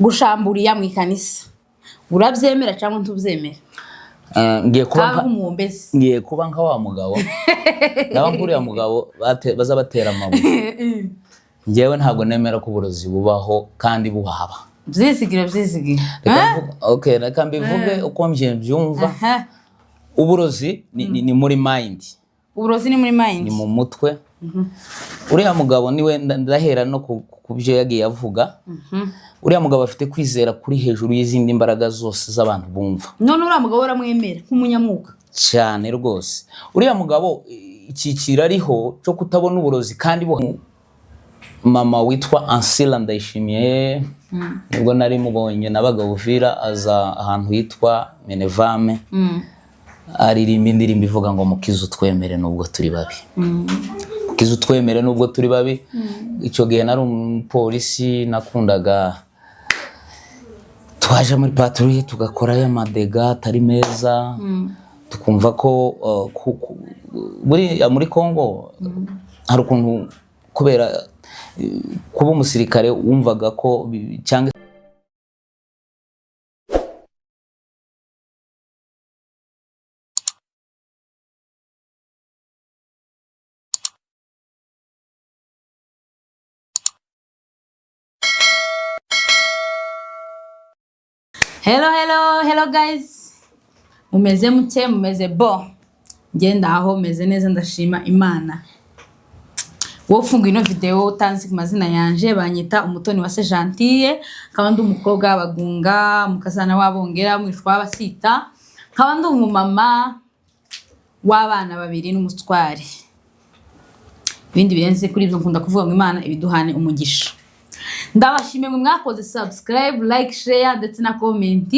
Gushamburiya mu ikanisa urabyemera cyangwa ntubyemera? Ngiye kuba Kabe nk'umuwombezi. Ngiye kuba nka wa mugabo, ndaba nk'uriya mugabo baza batera amabuye. Njyewe ntabwo nemera ko uburozi bubaho kandi buhaba. Byizigiro, byizigiro. Reka okay, reka mbivuge uko mbyumva. Uburozi ni muri mind. Uburozi ni muri mind. Ni mu mutwe. Uriya mugabo niwe ndahera no ku byo yagiye avuga. Uriya mugabo afite kwizera kuri hejuru y'izindi mbaraga zose z'abantu bumva. None uriya mugabo uramwemera nk'umunyamwuka? Cyane rwose. Uriya mugabo icyiciro ariho cyo kutabona uburozi kandi mama witwa Ansila Ndayishimiye, nibwo nari mubonye, nabaga Uvira, aza ahantu hitwa Menevame, aririmba indirimbo ivuga ngo "Mukiza utwemere nubwo turi babi, mukiza utwemere nubwo turi babi." Icyo gihe nari umupolisi, nakundaga twaje muri patrouille tugakorayo amadega atari meza, tukumva ko buriya muri Congo hari ukuntu kubera kuba umusirikare wumvaga ko cyangwa Hello, hello, hello guys, mumeze mute? Mumeze bo? Ngenda aho meze neza, ndashima Imana. Wowe ufunguye ino video utanzi ku mazina yanje, banyita Umutoni wa Gentille, nkaba ndi umukobwa w'Abagunga, mukazana w'Abongera, mwishwa w'Abasita, nkaba ndi umumama w'abana babiri n'umutware. Ibindi birenze kuri ibyo, nkunda kuvuga ngo Imana ibiduhane umugisha. Ndabashimiye mwe mwakoze subscribe, like, share ndetse na comment,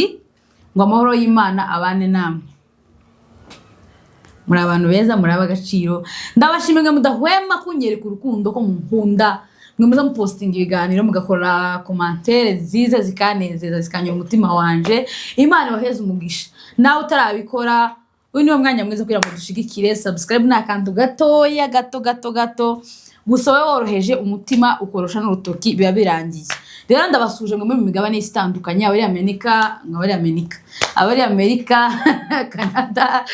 ngo amahoro y'Imana abane namwe. Muri abantu beza, muri ab'agaciro. Ndabashimiye mwe mudahwema kunyereka urukundo ko munkunda, mwe muza mupostinga ibiganiro, mugakora commentaire nziza zikanezeza, zikanyura umutima wanje. Imana ibaheze umugisha. Nawe utarabikora, uyu niwo mwanya mwiza kugira ngo dushigikire. Subscribe ni akantu gatoya, gato gato gato gusa, wowe woroheje umutima ukorosha n'urutoki biba birangiye. Rero ndabasuje mwe muri mu migabane y'isi itandukanye, abari Amerika, abari Amerika, abari Amerika, Canada,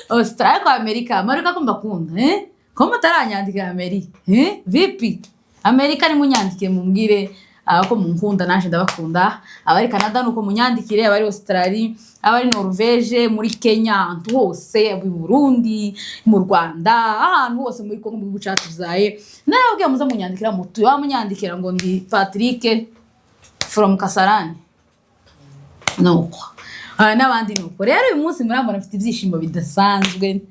Australia. Ariko Amerika, Amerika ko mbakunda, eh, ko mutaranyandikira Amerika, eh, vipi Amerika? Nimunyandikire mumbwire ko munkunda, naje ndabakunda. Abari Canada nuko munyandikire, abari Australia, abari Norvege, muri Kenya, ahantu hose, mu Burundi, mu Rwanda, ahantu hose, muri Congo, mu gihugu catuzaye. Narababwiye muze munyandikira mutuye, wamunyandikira ngo ndi Patrick from Kasarani, nuko n'abandi nuko. Rero uyu munsi murambona mfite ibyishimo bidasanzwe,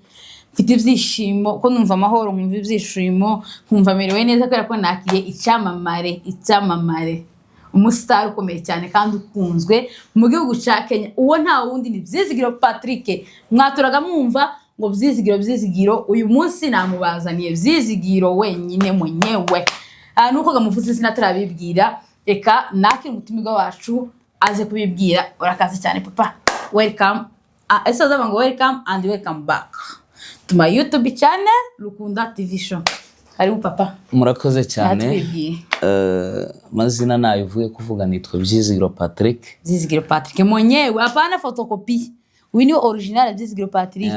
mfite ibyishimo ko numva amahoro, nkumva ibyishimo, nkumva merewe neza kubera ko nakiriye icyamamare, icyamamare, umusitari ukomeye cyane kandi ukunzwe mu gihugu cya Kenya. Uwo nta wundi ni Byizigiro Patrick. Mwaturaga mwumva ngo Byizigiro, Byizigiro, uyu munsi namubazaniye Byizigiro wenyine mwenyewe. Nuko gamuvuze izina atarabibwira, reka nakire umutumirwa wacu aze kubibwira. Urakaze cyane papa, welcome. Ese azaba ngo welcome and welcome back to my YouTube channel, Rukunda TV Show. Karibu papa. Murakoze cyane. Natwibwiye. Amazina nayo uvuye kuvuga, nitwa Byizigiro Patrick. Byizigiro Patrick mwenyewe, hapana photocopy, uyu ni original Byizigiro Patrick.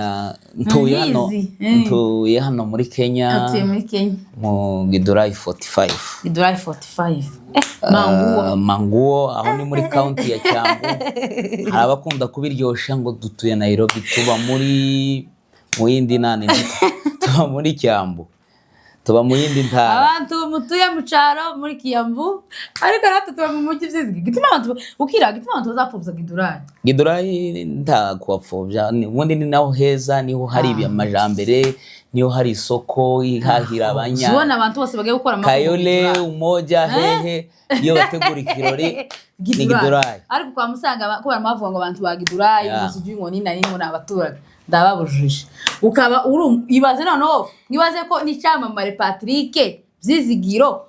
Ntuye hano. Ntuyizi, Ntuye hano muri Kenya. Atuye muri Kenya. Mu Githurai 45. Githurai 45, Manguo. Manguo, aho ni muri county ya Kiambu. Hari abakunda kubiryosha ngo dutuye Nairobi, tuba muri mu yindi nani, tuba muri Kiambu, tuba mu yindi ntara. Abantu mutuye mu cyaro muri Kiambu, ariko natwe tuba mu mujyi. Byizigiro, gituma abantu ukira, gituma abantu bazapfobya Githurai. Githurai nta kuhapfobya, ubundi ni naho heza, niho hari amajambere, niho hari isoko ihahira abanya Ubona abantu bose bagiye gukora amakuru mu Kayole, Githurai. Umoja, hehe, iyo bategura ikirori ni Githurai. Ariko kwa musanga ko baramavuga ngo abantu ba Githurai ngo sijui ngo nina nini, ngo ni abaturage, ndababujije. Ukaba uri ibaze, noneho mwibaze ko n'icyamamare Patrick Byizigiro,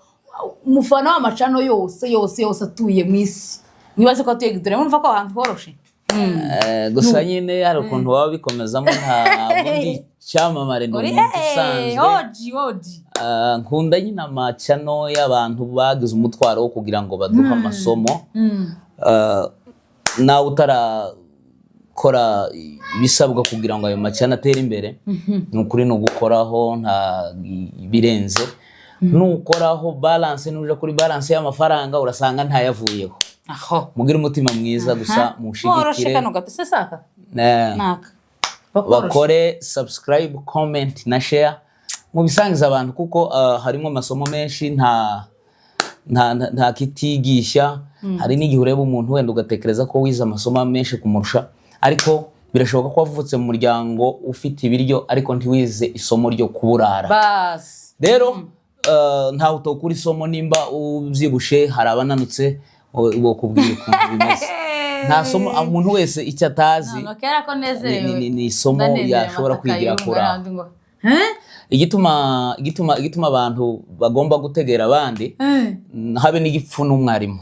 umufana w'amacano yose yose yose atuye mu isi, mwibaze ko atuye Githurai, murumva ko ahantu horoshe. Gusa nyine hari ukuntu baba bikomezamo, ntabwo ndi icyamamare, ni Uri umuntu usanzwe. Oji oji. Nkunda nyine amacano y'abantu bagize umutwaro wo kugira ngo baduhe amasomo. Nawe utarakora ibisabwa kugira ngo ayo macana atere imbere, ni ukuri ni ugukoraho, nta birenze. Nukoraho balance, nuja kuri balance y'amafaranga urasanga ntayavuyeho. Aho. Mugire umutima mwiza gusa. Woroshe. Mushigikire. Kano gato se saka naka bakoroshe. Bakore subscribe, comment na share, mubisangiza abantu kuko harimo amasomo menshi, nta kitigisha. Hari n'igihe ureba umuntu wenda ugatekereza ko wize amasomo menshi kumurusha, ariko birashoboka ko wavutse mu muryango ufite ibiryo ariko ntiwize isomo ryo kuburara. Basi. Rero ntawe utokura isomo. Nimba ubyibushe, hari abananutse bokubwira ukuntu bimeze. Nta somo, umuntu wese icyo atazi Ntabwo kera ko nezerewe. ni isomo Ndanezerewe. yashobora Amataka kwigira y'urunga kuri aho. n'andi ngo, Eh? Igituma abantu bagomba gutegera abandi, habe n'igipfu n'umwarimu,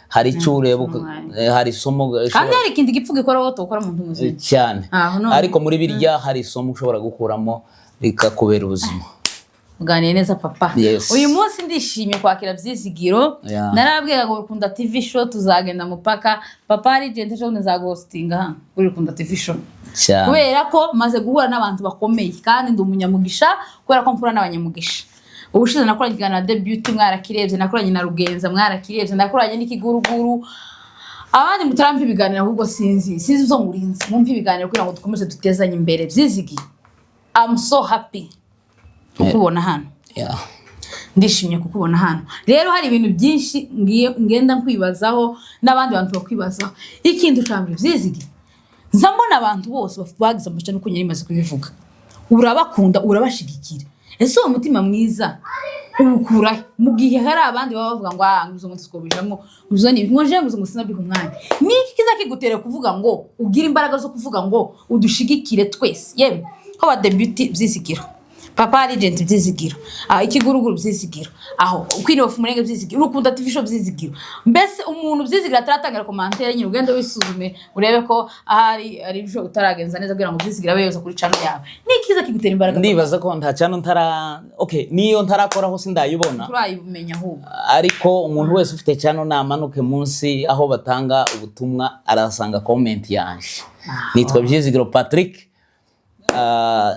hari icyo ureba n'umwarimu. Hari isomo Kandi hari ikindi gipfu gikora wowe utokora mu muzima. Cyane. Aho none. Ariko muri birya hari isomo ushobora gukuramo rikakubera ubuzima. Uganiye neza, papa. Yes. Uyu munsi ndishimye kwakira Byizigiro. Narababwira ngo Rukunda TV Show tuzagenda mupaka. Papa, hari igihe ejo bundi nzaguhostinga hano kuri Rukunda TV Show. Cyane. Kubera ko maze guhura n'abantu bakomeye kandi ndi umunyamugisha kubera ko mpura n'abanyamugisha. Ubushize nakoranye ikiganiro na The Beauty, mwarakirebye. Nakoranye na Rugenza, mwarakirebye. Nakoranye n'Ikiguruguru. Abandi mutarampa ibiganiro, ahubwo sinzi ibyo murinzi. Mumpe ibiganiro kugira ngo dukomeze dutezanye imbere. Byizigi, I'm so happy kukubona hano. Ndishimye kukubona hano. Rero hari ibintu byinshi ngenda nkwibazaho n'abandi bantu bakwibazaho. Ikindi cya mbere, Byizigi, nza mbona abantu bose bagize amashami, uko nyari maze kubivuga, urabakunda, urabashigikira. Ese uwo mutima mwiza uwukurahe mu gihe hari abandi baba bavuga ngo ah, nguzo ngo twobijamo, nguzo ni ngo nje, nguzo ngo sinabiha umwanya? Niki kiza kigutera kuvuga ngo ugire imbaraga zo kuvuga ngo udushigikire twese, yemwe ho ba The Beauty Byizigiro, Papa Legend Byizigiro, Ikiguruguru Byizigiro, aho Queen of Murenge Byizigiro, Rukunda TV Show Byizigiro? Mbese umuntu Byizigiro ataratangira commentaire nyine, ugende wisuzume urebe ko ahari ari byo utaragenza neza kugira ngo Byizigiro abe yoza kuri channel yawe. Niki kiza kigutera imbaraga? Ndibaza ko nta channel ntara, okay, niyo ntarakoraho sindayibona. Turayimenya ahubwo. Ariko umuntu wese ufite channel namanuke munsi aho batanga ubutumwa, arasanga comment yanje. Nitwa Byizigiro Patrick.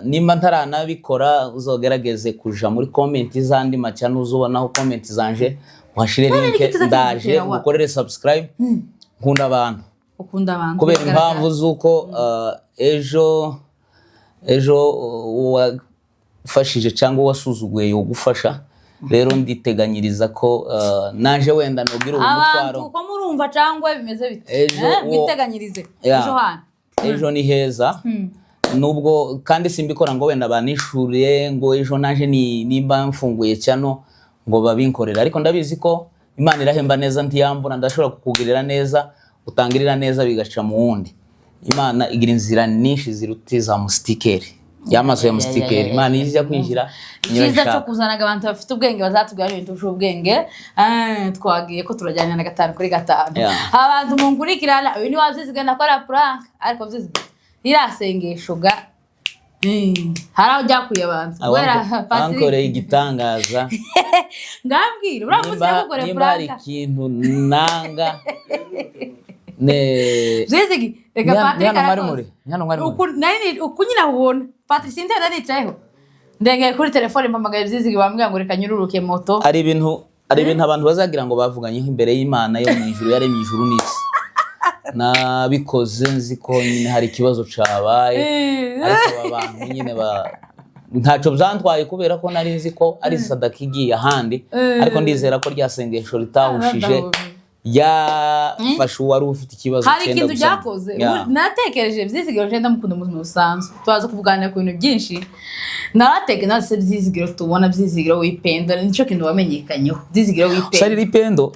Nimba ntaranabikora, uzogerageze kuja muri comment z'andi ma channel, uzubonaho comment zanje, uhashire None link. niki kiza Ndaje kigutera wa? ngukorere subscribe. Nkunda abantu Ukunda abantu. kubera Bigaragara. impamvu z'uko ejo uwafashije cyangwa uwasuzuguye yogufasha. Rero nditeganyiriza ko naje wenda nogira uwo Abantu mutwaro. uko murumva cyangwa bimeze bite? Ejo Mwiteganyirize. Yeah. Ejo hano. Ejo ni heza. Nubwo kandi simbikora ngo wenda banishuriye ngo ejo naje ni nimba mfunguye channel ngo babinkorera, ariko ndabizi ko Imana irahemba neza, ntiyambura. Ndashobora kukugirira neza, utangirira neza bigaca mu wundi. Imana igira inzira nyinshi ziruta iza musitikeri y'amaso ya musitikeri. Imana iyo ijya kwinjira inyura Icyiza cyo ishaka. kuzanaga abantu bafite ubwenge bazatubwira ibintu by'ubwenge. Twagiye ko turajyana na gatanu kuri gatanu. Abantu munkurikirana, uyu ni wa Byiziga nakora prank, ariko Byiziga ririya sengesho ga, hari aho ryakuye abantu kubera Patrick. Wankoreye igitangaza. Ngambwira uriya munsi yagukoreye Nimba hari prank. ikintu nanga ne Byizigi, reka Ni Patrick hano mwari arakoze. muri, ni hano mwari muri. Uku nyine aho ubona Patrick sintenda nicayeho, ndengeye kuri telefone, mpamagaye Byizigi, bambwira ngo reka nyururuke moto. Hari ibintu abantu bazagira ngo bavuganyeho imbere y'Imana yo mu ijuru yaremye ijuru n'isi. Nabikoze nzi ko nyine hari ikibazo cabaye, ariko aba bantu nyine ba ntacyo byantwaye kubera ko nari nzi ko ari sadaka igiye ahandi. Ariko ndizera ko rya sengesho ritahushije, ryafashe uwari ufite ikibazo Hari cyenda ikintu gusa. byakoze. Natekereje Byizigiro, je ndamukunda mu buzima busanzwe, turaza kuganira ku bintu byinshi. Naratege nase Byizigiro, tubona Byizigiro wipenda, nicyo kintu wamenyekanyeho, Byizigiro Gusa wipenda. riri pendo,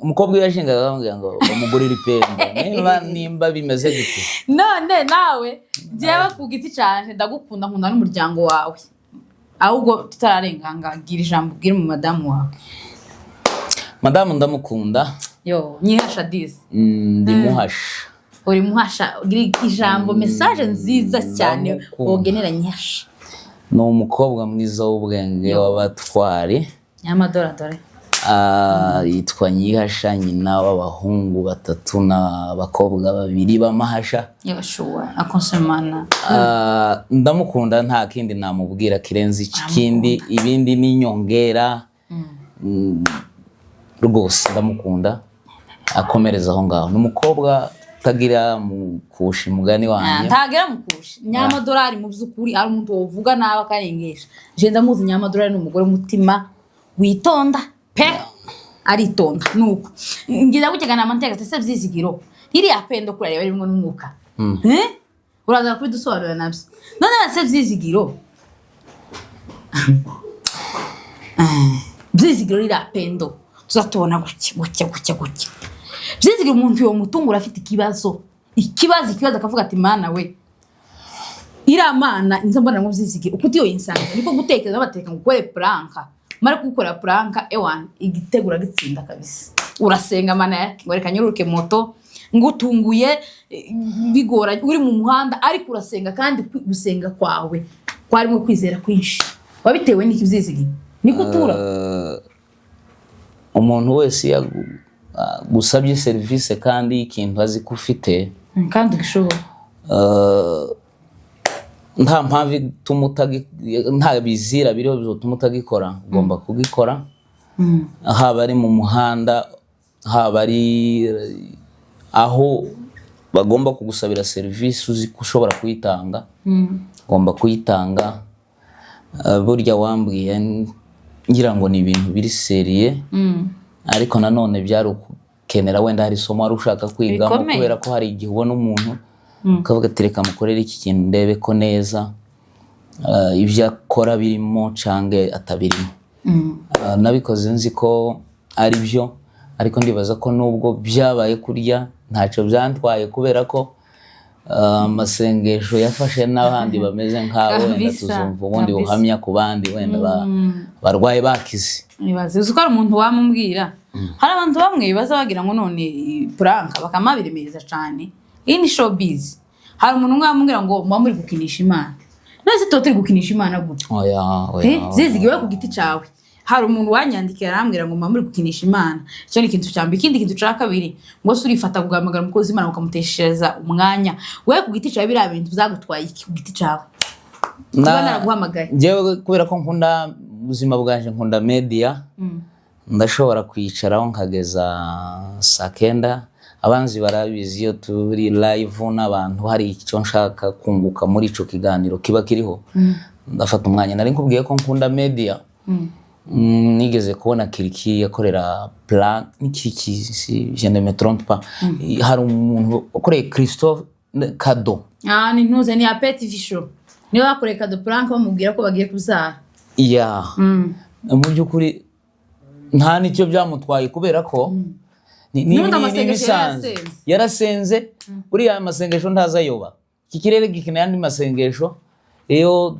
umukobwa iyo yashingaga bamubwira ngo bamugurire ipendo, nimba bimeze gute. None nawe njyewe ku giti canje ndagukunda, nkunda n'umuryango wawe. Ahubwo tutararenganga, gira ijambo ubwire mu madamu wawe. Madamu ndamukunda. Yo nyihasha disi. Ndi muhasha. Uri muhasha. Gira ijambo, message nziza cyane Ndamukunda. wogenera nyihasha. Ni umukobwa mwiza w'ubwenge w'abatwari. Nyamadoradore. Ah, yitwa Nyihasha, nyina w'abahungu batatu n'abakobwa babiri b'amahasha. Yoshuwa akonsemana. Ah, ndamukunda, nta kindi namubwira kirenze iki kindi, ibindi ni inyongera. Rwose ndamukunda, akomereza aho ngaho. Ni umukobwa utagira mukusha umugani wanjye. Ntagera mukusha nyamadorari. Mu by'ukuri ari umuntu wovuga nabi akarengesha. Je ndamuzi, nyamadorari ni umugore w'umutima witonda pe, aritonda. Nuko ngira gutya nama ntega se Byizigiro, iriya pendo kurareba rimwe n'umwuka. Eh? Uraza kubidusobanurira nabyo. None se Byizigiro, Byizigiro, ririya pendo tuzatubona gutya gutya gutya gutya. Byizigiro, umuntu uwo mutungura afite ikibazo, ikibazo, ikibazo, akavuga ati: "Mana we, iriya mana nza mbona ngo Byizigiro uko utiyoye insanga niko gutekereza bateka ngo ukore prank, mara gukora prank, ewan, igitego uragitsinda kabisa." Urasenga mana yake ngo reka nyuruke moto ngutunguye, bigoranye, uri mu muhanda ariko urasenga, kandi gusenga kwawe kwarimo kwizera kwinshi. Wabitewe n'iki, Byizigiro? Niko utura? Umuntu wese iyo agusabye serivisi kandi ikintu azi ko ufite kandi ugishobora, nta mpamvu ituma nta bizira biriho bizotuma utagikora, ugomba kugikora, haba ari mu muhanda, haba ari aho bagomba kugusabira serivisi uzi ko ushobora kuyitanga, ugomba kuyitanga. Burya wambwiye ngira ngo ni ibintu biri sérieux, ariko nanone byari ukukenera wenda hari isomo wari ushaka kwigamo. Bikomeye. Kubera ko hari igihe ubona umuntu ukavuga ati: "Reka mukorere iki kintu ndebe ko neza ibyo akora birimo cange atabirimo." Nabikoze nzi ko ari byo, ariko ndibaza ko nubwo byabaye kurya ntacyo byantwaye, kubera ko amasengesho yafashe n'abandi bameze nk'abo wenda tuzumva ubundi buhamya ku bandi wenda barwaye bakize. Ibaze, uzi ko hari umuntu wamubwira, hari abantu bamwe baza bagira ngo none prank bakamabiremereza cyane, iyi ni showbiz. Hari umuntu umwe wamubwira ngo muba muri gukinisha Imana. None se tuba turi gukinisha Imana gute? Oya, oya. Eh, Zizigiwe ku giti cyawe, hari umuntu wanyandikiye arambwira ngo muba muri gukinisha Imana. Icyo ni ikintu cya mbere. Ikindi kintu cya kabiri, ngo se urifata guhamagara umukozi w'Imana ukamuteshereza umwanya? Wowe ku giti cyawe, biriya bintu byagutwaye iki ku giti cyawe kuba naraguhamagaye? Njyewe kubera ko nkunda ubuzima bwanje, nkunda media, ndashobora kwicaraho nkageza saa kenda. Abanzi barabizi, iyo turi live n'abantu hari icyo nshaka kunguka muri ico kiganiro kiba kiriho, ndafata umwanya. Nari nkubwiye ko nkunda media. Nigeze kubona Kiriki yakorera plan ni Kiriki, si je ne me trompe pas, hari umuntu wakoreye Christophe Kado. Ah, ni ntuze, ni Apeti Show, niwe bakoreye Kado prank bamubwira ko bagiye kubyara. Ya, mu by'ukuri nta n'icyo byamutwaye, kubera ko N'ubundi ni amasengesho ibisanzwe. yarasenze. Yarasenze, buriya amasengesho ntazayoba. Iki kirere gikeneye andi masengesho. Iyo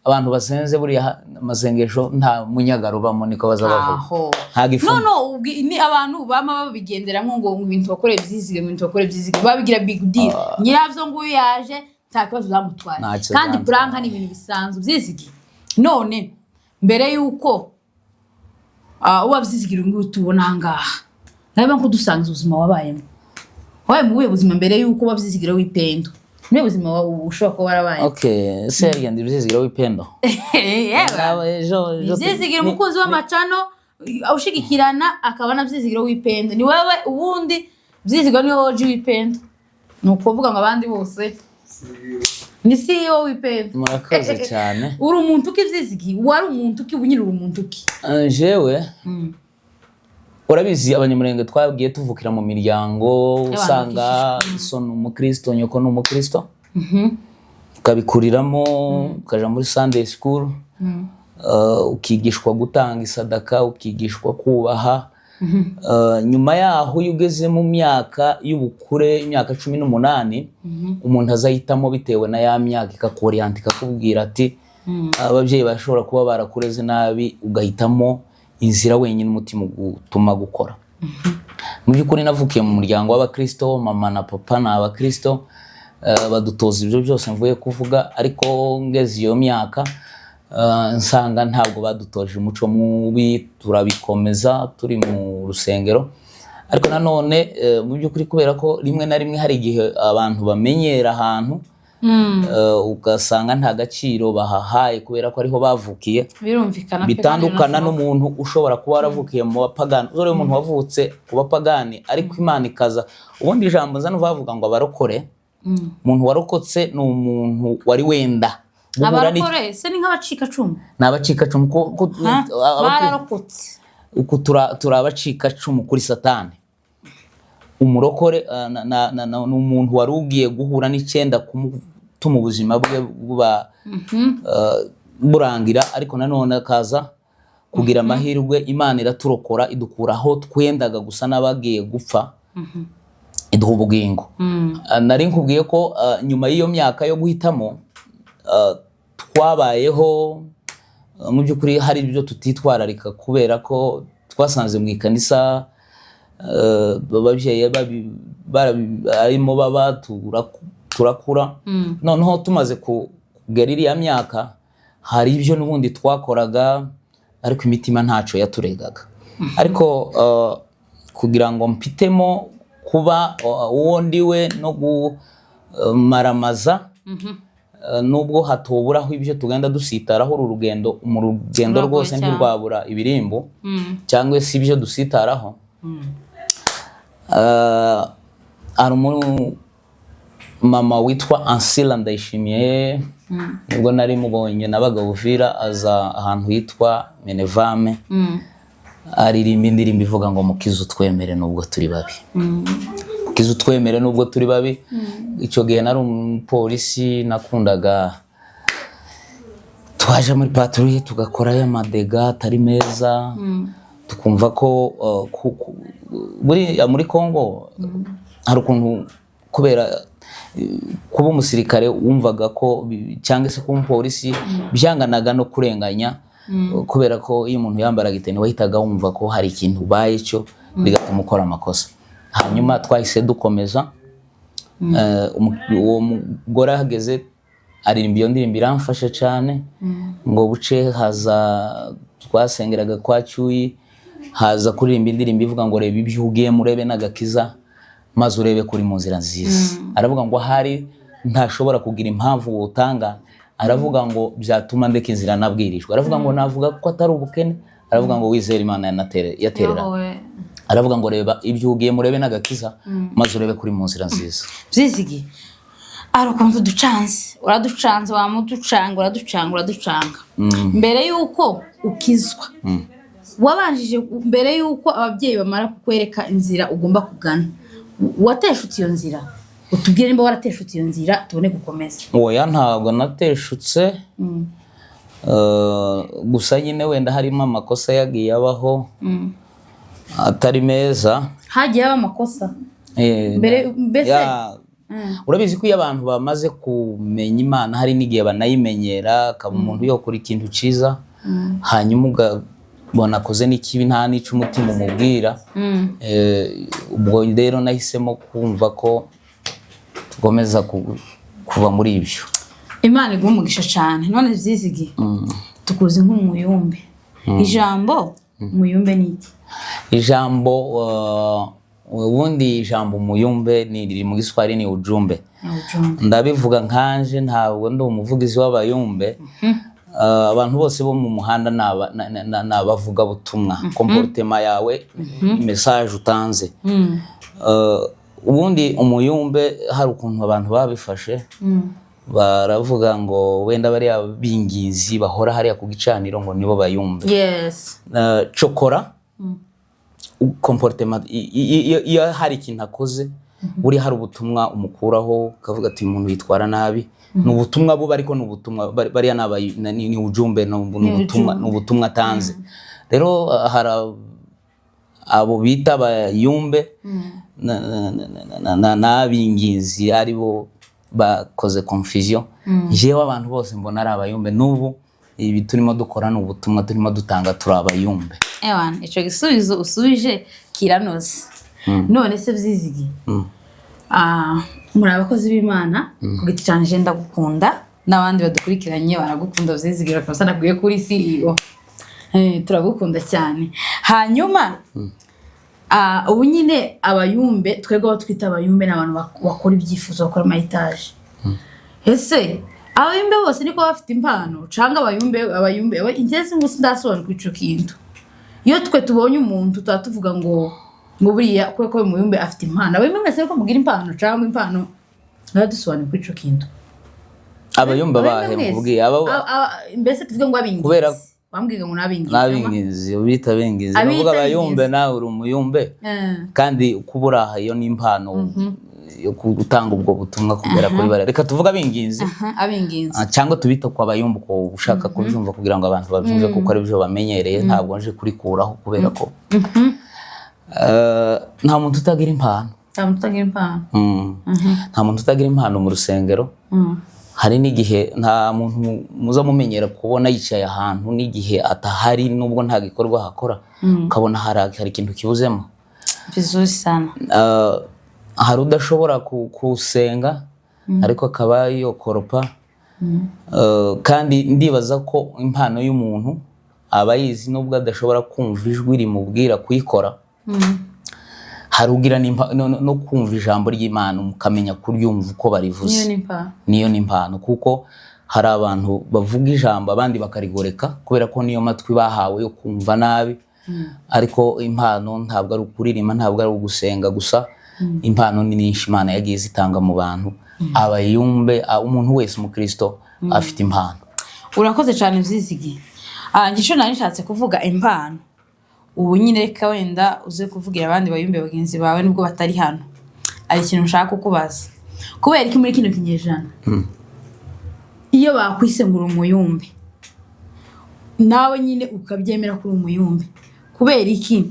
abantu basenze, buriya amasengesho nta munyagaro ubamo, niko baza bavuga. Aho. Nta gifungo. No, ni abantu bama babigenderamo ngo ibintu bakoreye byizige, ibintu bakoreye byizige, babigira big deal. Nyirabyo nguyu yaje, nta kibazo byamutwaye. Ntacyo Kandi byamutwaye. prank ni ibintu bisanzwe. Byizige, none mbere y'uko uba Byizigira nguyu tubona aha ngaha, nawe ko dusanze ubuzima wabayemo, wabaye mu buhe buzima mbere y'uko uba Byizigira w'ipendo? Niwe buzima ushobora kuba warabaye? Okay, se yarya ndi Byizigira w'ipendo? Yewe. Ejo Byizigira umukunzi w'amacano ushigikirana, akaba na Byizigiro w'ipendo. Ni wowe ubundi Byizigiro niwe woje w'ipendo, ni ukuvuga ngo abandi bose ni CEO w'ipendo. Murakoze cyane. Uri umuntu uki, Byizigi? Wari umuntu uki? Ubu nyine uri umuntu uki? Jewe urabizi, Abanyamurenge twabwiye tuvukira mu miryango usanga so ni umukristo, nyoko ni umukristo, ukabikuriramo, ukaja muri Sunday school, ukigishwa gutanga isadaka, ukigishwa kubaha. Nyuma yaho iyo ugeze mu myaka y'ubukure, imyaka 18, umuntu azahitamo bitewe na ya myaka ikakoriyanta, ikakubwira ati ababyeyi bashobora kuba barakureze nabi, ugahitamo inzira wenyine umutima ugutuma gukora. Mu by'ukuri navukiye mu muryango w'abakristo, mama na papa ni abakristo, badutoza ibyo byose mvuye kuvuga. Ariko ngeze iyo myaka Nsanga ntabwo badutoje umuco mubi, turabikomeza turi mu rusengero. Ariko nanone mu by'ukuri, kubera ko rimwe na rimwe hari igihe abantu bamenyera ahantu, ugasanga nta gaciro bahahaye kubera ko ariho bavukiye. Birumvikana pe, kandi Bitandukana binashoboka. n'umuntu ushobora kuba waravukiye mu bapagani. Uzarebe umuntu wavutse ku bapagani, ariko Imana ikaza. Ubundi ijambo nza bavuga ngo abarokore, umuntu warokotse ni umuntu wari wenda guhura Abarokore se ni nk'abacikacumu? Ni abacikacumu Ha? Bararokotse. Uku turi abacikacumu kuri Satani. Umurokore ni umuntu wari ugiye guhura n'icyenda kumutuma ubuzima bwe buba burangira, ariko nanone akaza kugira amahirwe, Imana iraturokora, idukura aho twendaga gusa n'abagiye gupfa, iduha ubugingo. Nari nkubwiye ko nyuma y'iyo myaka yo guhitamo, twabayeho mu by'ukuri hari ibyo tutitwararika, kubera ko twasanze mu ikanisa ababyeyi arimo baba turakura. Noneho tumaze kugera iriya myaka, hari ibyo n'ubundi twakoraga, ariko imitima ntaco yaturegaga. Ariko kugira ngo mpitemo kuba uwo ndiwe no gumaramaza, nubwo hatuburaho ibyo tugenda dusitaraho, uru rugendo, mu rugendo Ruragoye rwose cyane. ntirwabura ibirimbo cyangwa se ibyo dusitaraho. Hari mama witwa Ansila Ndayishimiye, nibwo nari mubonye, nabaga Uvira, aza ahantu hitwa Menevame, aririmba indirimbo ivuga ngo "Mukiza utwemere nubwo turi babi, Mukiza utwemere nubwo turi babi." Icyo gihe nari umupolisi, nakundaga twaje muri patrouille tugakorayo amadega atari meza, tukumva ko buriya muri Congo hari ukuntu, kubera kuba umusirikare wumvaga ko cyangwa se kuba umupolisi byanganaga no kurenganya, kubera ko iyo umuntu yambaraga iteni wahitaga wumva ko hari ikintu ubaye cyo, bigatuma ukora amakosa. Hanyuma twahise dukomeza. Uwo mugore ahageze aririmba iyo ndirimbo, iramfasha cyane. Ngo buce haza, twasengeraga kwa Cyuyi, haza kuririmba indirimbo ivuga ngo "Reba ibyo ugiyemo, urebe n'agakiza, maze urebe kuri mu nzira nziza." Aravuga ngo ahari ntashobora kugira impamvu wotanga, aravuga ngo byatuma ndeka inzira nabwirijwe, aravuga ngo navuga ko atari ubukene, aravuga ngo wizere Imana yatereranye. Yowe. Aravuga ngo "Reba ibyo ugiyemo, urebe n'agakiza, maze urebe kuri mu nzira nziza." Byizigi, hari ukuntu ducanze, uraducanze, wamuducanga, uraducanga, uraducanga. Mbere y'uko ukizwa, wabanjije, mbere y'uko ababyeyi bamara kukwereka inzira ugomba kugana, wateshutse iyo nzira? Utubwire nimba warateshutse iyo nzira, tubone gukomeza. Oya, ntabwo nateshutse. Gusa nyine wenda harimo amakosa yagiye abaho atari meza. Hagiye haba amakosa mbere mbese? Urabizi ko iyo abantu bamaze kumenya Imana, hari n'igihe banayimenyera, akaba umuntu yokora ikintu cyiza, hanyuma ukabona akoze n'ikibi, nta n'icyo umutima umubwira. Ubwo rero nahisemo kumva ko tugomeza kuva muri ibyo. Imana iguha umugisha cyane. None Byizigi, tukuzi nk'umuyumbe. Ijambo umuyumbe ni iki? Ijambo ubundi ijambo umuyumbe ni riri mu Giswahili, ni ujumbe. Ujumbe. Ndabivuga nkanje, ntabwo ndi umuvugizi w'abayumbe. Abantu bose bo mu muhanda ni abavugabutumwa. Comportement yawe, message utanze. Ubundi umuyumbe, hari ukuntu abantu babifashe, baravuga ngo wenda bariya bingizi bahora hariya ku gicaniro ngo nibo bayumbe. Cokora comportement, iyo hari ikintu akoze, buriya hari ubutumwa umukuraho, ukavuga ati: "Uyu muntu yitwara nabi." Ni ubutumwa buba, ariko ni ubutumwa bariya ni ujumbe, ni ubutumwa, ni ubutumwa atanze. Rero hari abo bita abayumbe n'abingizi aribo bakoze confusion. Jewe abantu bose mbona ari abayumbe. N'ubu ibi turimo dukora ni ubutumwa turimo dutanga, turi abayumbe. Ewana, icyo gisubizo usubije kiranoze. None se Byizigi, muri abakozi b'Imana ku giti cyanjye ndagukunda. N'abandi badukurikiranye baragukunda, vyizigira kabisa, nakubwiye kuri CEO. Turagukunda cyane. Hanyuma ubu nyine abayumbe, twebwe abo twita abayumbe ni abantu bakora ibyifuzo, bakora ama étage. Ese abayumbe bose niko bafite impano, canga abayumbe ingezi ngo sindasobanukirwa ico kintu? Iyo twe tubonye umuntu tuba tuvuga ngo buriya kubera ko uyu muyumbe afite impano. Abayumbe mwese niko mugira impano, cyangwa impano ntibadusobanukirwa ico kintu? Abayumba bahe? Mwese. Mubwiye aba Mbese tuvuge ngo abinginzi. Wambwiga ngo n'abinginzi. N'abingizi, ubita abingizi. Abita Nuvuga abayumbe, abingizi. Nawe uri umuyumbe. Kandi kuba uri aha, iyo ni impano yo gutanga ubwo butumwa kugera kuri bariya. Reka tuvuge abinginzi. Aha, abinginzi. Cyangwa tubita kwa bayumba uko ushaka kubyumva, kugira ngo abantu babyumve, kuko ari byo bamenyereye. Ntabwo nje kurikuraho kubera ko nta muntu utagira impano. Nta muntu utagira impano. Nta muntu utagira impano mu rusengero. Hari n'igihe nta muntu muza mumenyera kubona yicaye ahantu n'igihe atahari, nubwo nta gikorwa ahakora, ukabona hari ikintu kibuzemo. Vizuri sana. Hari udashobora kusenga ariko akaba yokoropa. Kandi ndibaza ko impano y'umuntu aba ayizi nubwo adashobora kumva ijwi rimubwira kuyikora. Hari ugira no kumva ijambo ry'Imana, mukamenya kuryumva uko barivuze. Niyo ni impano. Niyo ni impano, kuko hari abantu bavuga ijambo abandi bakarigoreka kubera ko niyo matwi bahawe yo kumva nabi. Ariko impano ntabwo ari ukuririmba, ntabwo ari ugusenga gusa. Impano ni nyinshi Imana yagiye zitanga mu bantu. Abayumbe, umuntu wese umukristo afite impano. Urakoze cyane, Vyizigi. Njye ico nari nshatse kuvuga impano, ubu nyine reka wenda uze kuvugira abandi bayumbe bagenzi bawe nubwo batari hano. Hari ikintu nshaka kukubaza: kubera iki muri kino kinyejana iyo bakwise ngo uri umuyumbe, nawe nyine ukabyemera ko uri umuyumbe, kubera iki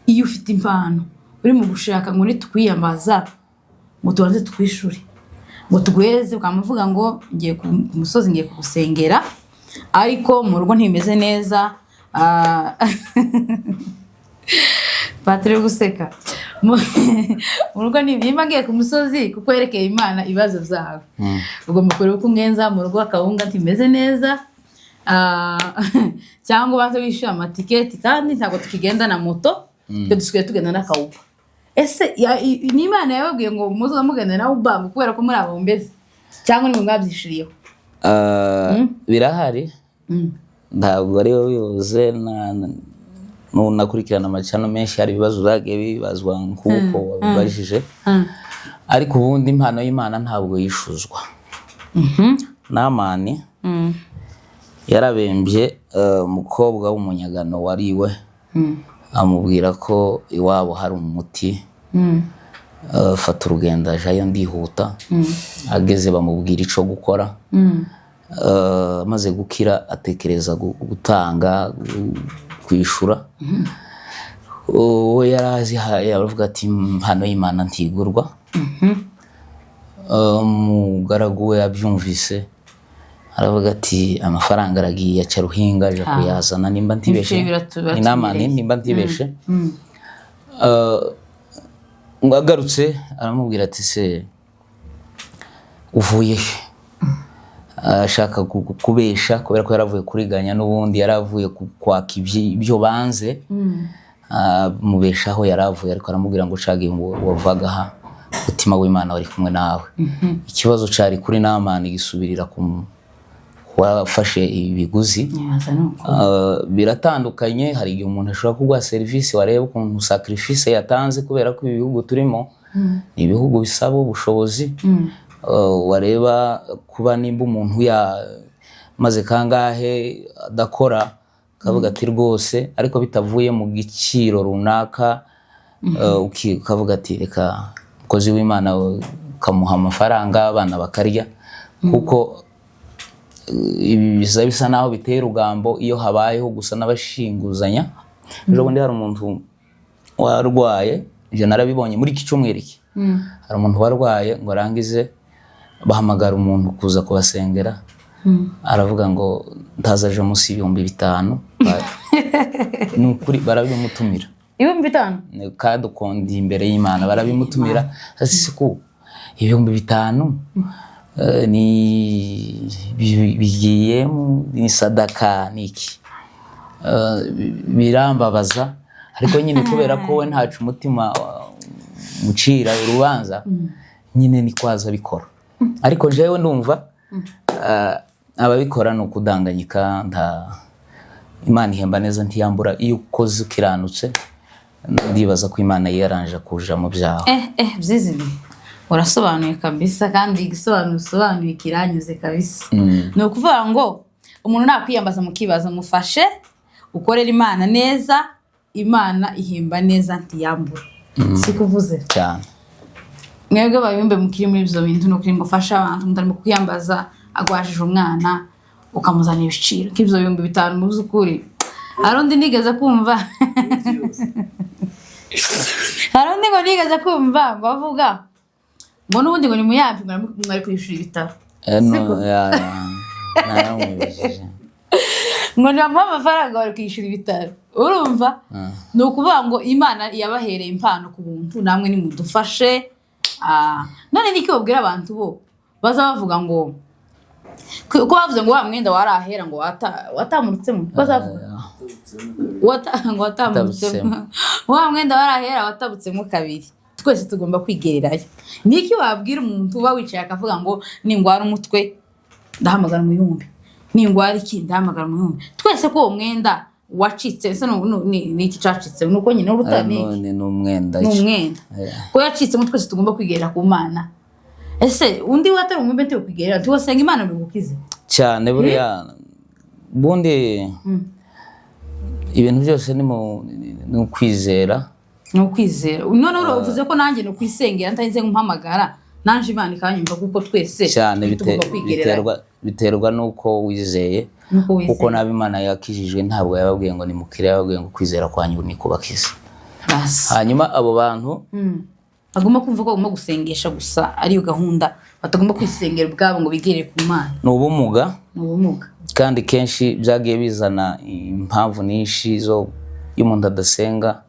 iyo ufite impano uri mu gushaka ngo nitukwiyambaza ngo tubanze tukwishure, ngo tuguhereze, ukamuvuga ngo ngiye ku musozi, ngiye kugusengera, ariko mu rugo ntibimeze neza? Patiri uri guseka. Mu rugo nimba ngiye ku musozi kuko yerekeye Imana ibibazo byawe, ugomba kureba uko ungenza mu rugo, akawunga ntimeze neza. Cyangwa ubanze wishyure amatiketi, kandi ntabwo tukigenda na moto, twe dusigaye tugenda n'aka Uber. Ese ni Imana yababwiye ngo muze mugenda na Uber ngo kubera ko muri abombezi, cyangwa nimwe mwabyishiriyeho? Birahari. Ntabwo ari wowe bivuze, nunakurikirana ama channel menshi, hari ibibazo zagiye bibazwa nk'uko wabibajije. Ariko ubundi impano y'Imana ntabwo yishuzwa. Namani yarabembye, umukobwa w'umunyagano wariwe amubwira ko iwabo hari umuti. Fata urugendo ajayo, ndihuta. Ageze bamubwira ico gukora. Amaze gukira atekereza gutanga, kwishura. Uwo yari azi yaravuga ati: "Impano y'Imana ntigurwa." Umugaragu we abyumvise aravuga ati: "Amafaranga aragiye." Aca ruhinga aja kuyazana, nimba ntibeshe. Ibyo Ni Namani. Biratumereye. Nimba ntibeshe. Ngo agarutse aramubwira ati: "Se uvuye he?" Ashaka kubesha kubera ko yaravuye kuriganya, n'ubundi yaravuye kwaka ibyo banze. Mubeshaho yaravuye, ariko aramubwira ngo cagiye ngo wavaga aha, umutima w'Imana wari kumwe nawe. Ikibazo cari kuri Namani gisubirira ku wafashe ibiguzi. Nyibaza ni uko. Biratandukanye. Hari igihe umuntu ashobora kuguha serivisi, wareba ukuntu sacrifice yatanze, kubera ko ibi bihugu turimo ni ibihugu bisaba ubushobozi. Wareba kuba nimba umuntu yamaze kangahe adakora, akavuga ati rwose, ariko bitavuye mu giciro runaka, ukavuga ati reka umukozi w'Imana, ukamuha amafaranga abana bakarya, kuko ibi bisa bisa naho biteye urugambo iyo habayeho gusa n'abashinguzanya. Ejo bundi hari umuntu warwaye, ibyo narabibonye muri iki cyumweru iki. Hari umuntu warwaye ngo arangize bahamagara umuntu kuza kubasengera, aravuga ngo ntazaje munsi y'ibihumbi 5. Ni ukuri barabimutumira. 5,000? Kandi ukondi imbere y'Imana barabimutumira. Ese ko 5,000? Ni bigiye ni sadaka ni iki? Birambabaza, ariko nyine kubera ko we ntacu umutima mucira urubanza, nyine ni kwaza bikora. Ariko jewe ndumva ababikora ni ukudanganyika. Nta Imana ihemba neza, ntiyambura. Iyo ukoze ukiranutse, ndibaza ko Imana yiyaranje kuja mu byawe. Byizi urasobanuye kabisa, kandi igisobanuro usobanuye kiranyuze kabisa. Ni ukuvuga ngo umuntu nakwiyambaza mukibaza, mufashe, ukorere Imana neza, Imana ihemba neza, ntiyambura, sikuvuze? Cyane. Mwebwe bayumbe mukiri muri ibyo bintu, ni ukuri mufashe abantu. Mutarimo kwiyambaza agwajije umwana, ukamuzanira ibiciro nk'ibyo 5000. Mu by'ukuri hari undi nigeze kumva, hari undi ngo nigeze kumva ngo avuga ngo n'ubundi ngo ni muyampi ngo mwari kwishyura ibitaro. No, Siko? Ya, naramubajije. Ngo nibamuhe amafaranga bari kwishyura ibitaro. Urumva, ni ukuvuga ngo Imana yabahereye impano ku buntu, namwe nimudufashe. None niki babwira abantu bo baza bavuga ngo ko bavuze ngo wa mwenda warahera ngo watamurutsemo, bazavuga ngo watamurutsemo, wa mwenda warahera watabutsemo kabiri, twese tugomba kwigererayo. Niki wabwira umuntu uba wicaye akavuga ngo ningwara umutwe ndahamagara umuyumbi, ningwara iki ndahamagara umuyumbi, twese ko uwo mwenda wacitse? Ese ni iki cacitse? Ni uko nyine uruta ni iki? None ni umwenda. Ni umwenda ko yacitsemo, twese tugomba kwigerera ku Mana. Ese undi we atari umwumbe ntiwikwigerera, ntiwasenga Imana ngo igukize? Cyane. Buriya bundi ibintu byose ni ukwizera. Ni ukwizera. None uvuze ko nanjye ni ukwisengera ntarinze ngumpamagara, nanjye Imana ikanyumva, kuko twese Cyane. tugomba kwigerera. Biterwa n'uko wizeye. Nuko wizeye. Kuko n'abo Imana yakijijwe ntabwo yababwiye ngo nimukire, yababwiye ngo kwizera kwanyu nikubakize. Basi. Hanyuma abo bantu Bagomba kumva ko bagomba gusengesha gusa, ariyo gahunda, batagomba kwisengera ubwabo ngo bigerere ku Mana. Ni ubumuga. Ni ubumuga. Kandi kenshi byagiye bizana impamvu nyinshi zo iyo umuntu adasenga,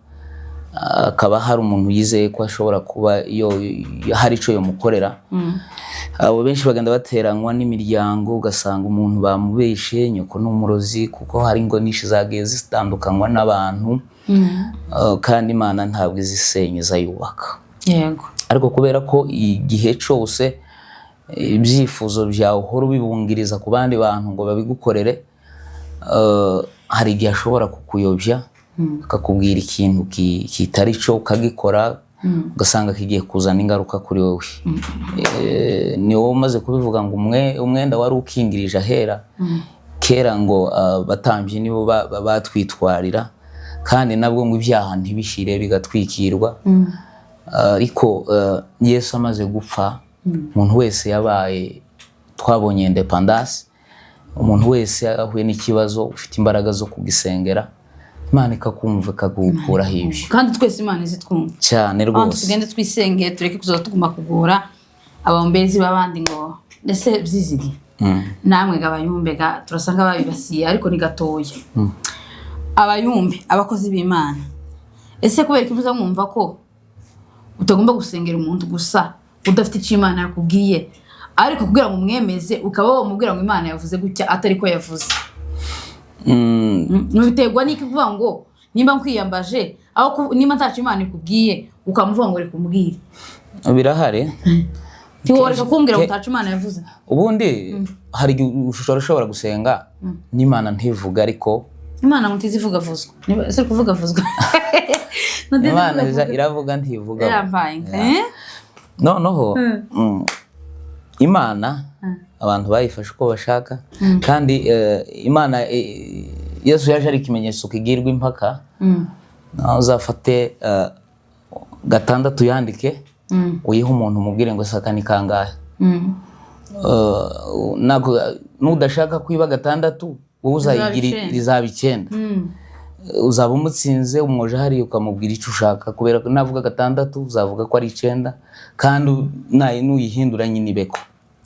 akaba hari umuntu yizeye ko ashobora kuba iyo hari icyo yamukorera. Abo benshi bagenda bateranywa n'imiryango, ugasanga umuntu bamubeshe nyoko ni umurozi, kuko hari ingo nyinshi zagiye zitandukanywa n'abantu. Kandi Imana ntabwo izisenya, izayubaka. Ariko kubera ko igihe cyose ibyifuzo byawe uhora ubibungiriza ku bandi bantu ngo babigukorere, hari igihe ashobora kukuyobya, akakubwira ikintu kitari cyo, ukagikora, ugasanga kigiye kuzana ingaruka kuri wowe. Ni wowe umaze kubivuga ngo umwenda wari ukingirije ahera kera, ngo abatambyi nibo batwitwarira, kandi nabwo ngo ibyaha ntibishire bigatwikirwa. Ariko Yesu amaze gupfa, umuntu wese yabaye, twabonye indépendance. Umuntu wese ahuye n'ikibazo, ufite imbaraga zo kugisengera, Imana ikakumva, ikagukuraho ibyo. Kandi twese Imana izi twumva. Cyane. Abantu Rwose. tugende twisengere, tureke kuzaza tuguma kugora abaombezi b'abandi ngo ndetse byizige. Namwe ga abayumbe ga turasa nk'ababibasiye, ariko ni gatoya. Abayumbe, abakozi b'Imana, ese kubera ko muza mwumva ko utagomba gusengera umuntu gusa udafite icyo Imana yakubwiye, ariko kugira ngo umwemeze ukaba wamubwira ngo Imana yavuze gutya atari ko yavuze? Biterwa n'iki kuvuga ngo nimba nkwiyambaje, aho nimba ntacyo Imana ikubwiye ukamuvuga ngo reka umbwire? Birahari. Ntiworeka kumbwira ngo ntacyo Imana yavuze. Ubundi hari igihe ushobora gusenga n'Imana ntivuga, ariko Imana ngo ntizivugavuzwa. Ese kuvugavuzwa? Imana iravuga, ntivuga. Yampaye inka, eh? Noneho Imana abantu bayifashe uko bashaka, kandi Imana, Yesu yaje ari ikimenyetso kigirwa impaka. Nawe uzafate 6 yandike, uyihe umuntu, umubwire ngo saka ni kangahe? Nudashaka kwiba 6, wowe uzayigira Rizaba 9. Rizaba 9. Uzaba umutsinze, umwoje hariya, ukamubwira icyo ushaka, kubera ko navuga 6 uzavuga ko ari 9, kandi nuyihindura nyine ibeko.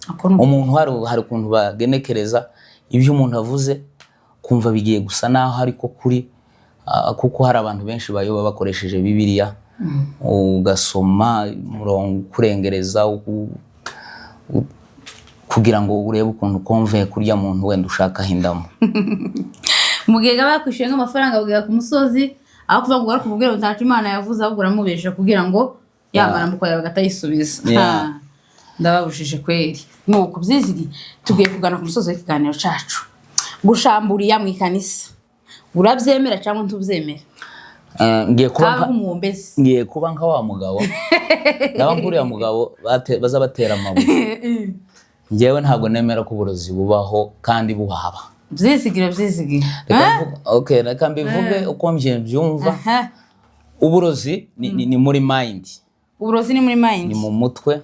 Ako ni Umuntu hari ukuntu bagenekereza ibyo umuntu avuze, kumva bigiye gusa naho ariko kuri, kuko hari abantu benshi bayoba bakoresheje Bibiliya, ugasoma umurongo ukurengereza. Kugira ngo urebe ukuntu ukomve kurya muntu wenda ushakaho indamu. Mu gihe aba yakwishyuye nk'amafaranga akugera ku musozi, aho kuvuga ngo urakubwira ngo ntaco Imana yavuze, ahubwo uramubesha kugira ngo yamara yawe agatayisubiza. Yeah. Ha, ndababujije kweri. Nuko byizigi, tugiye kugana ku musozi w'ikiganiro cacu. Gushamburiya mu ikanisa, urabyemera cyangwa ntubyemera? Ngiye kuba Kabe nk'umuwombezi. Ngiye kuba nka wa mugabo, ndaba nk'uriya mugabo baza batera amabuye. Njyewe ntabwo nemera ko uburozi bubaho kandi buhaba. Byizigire, byizigire. Reka okay, reka mbivuge uko njye mbyumva. Uburozi ni muri mind. Uburozi ni muri mind. Ni mu mutwe.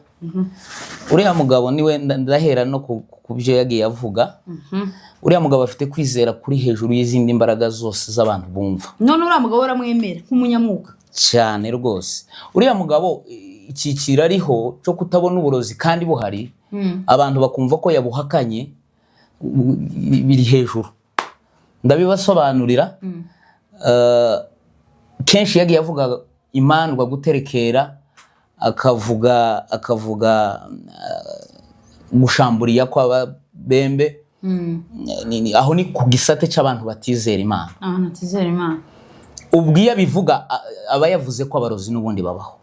Uriya mugabo niwe ndahera no ku byo yagiye avuga. Uriya mugabo afite kwizera kuri hejuru y'izindi mbaraga zose z'abantu bumva. None uriya mugabo uramwemera nk'umunyamwuka? Cyane rwose. Uriya mugabo, icyiciro ariho cyo kutabona uburozi kandi buhari, abantu bakumva ko yabuhakanye, biri hejuru. Ndabibasobanurira. Kenshi yagiye avuga imandwa, guterekera, akavuga gushamburiya kw'ababembe. Aho ni ku gisate cy'abantu batizera Imana. Abantu batizera Imana. Ubwo iyo abivuga, aba yavuze ko abarozi n'ubundi babaho,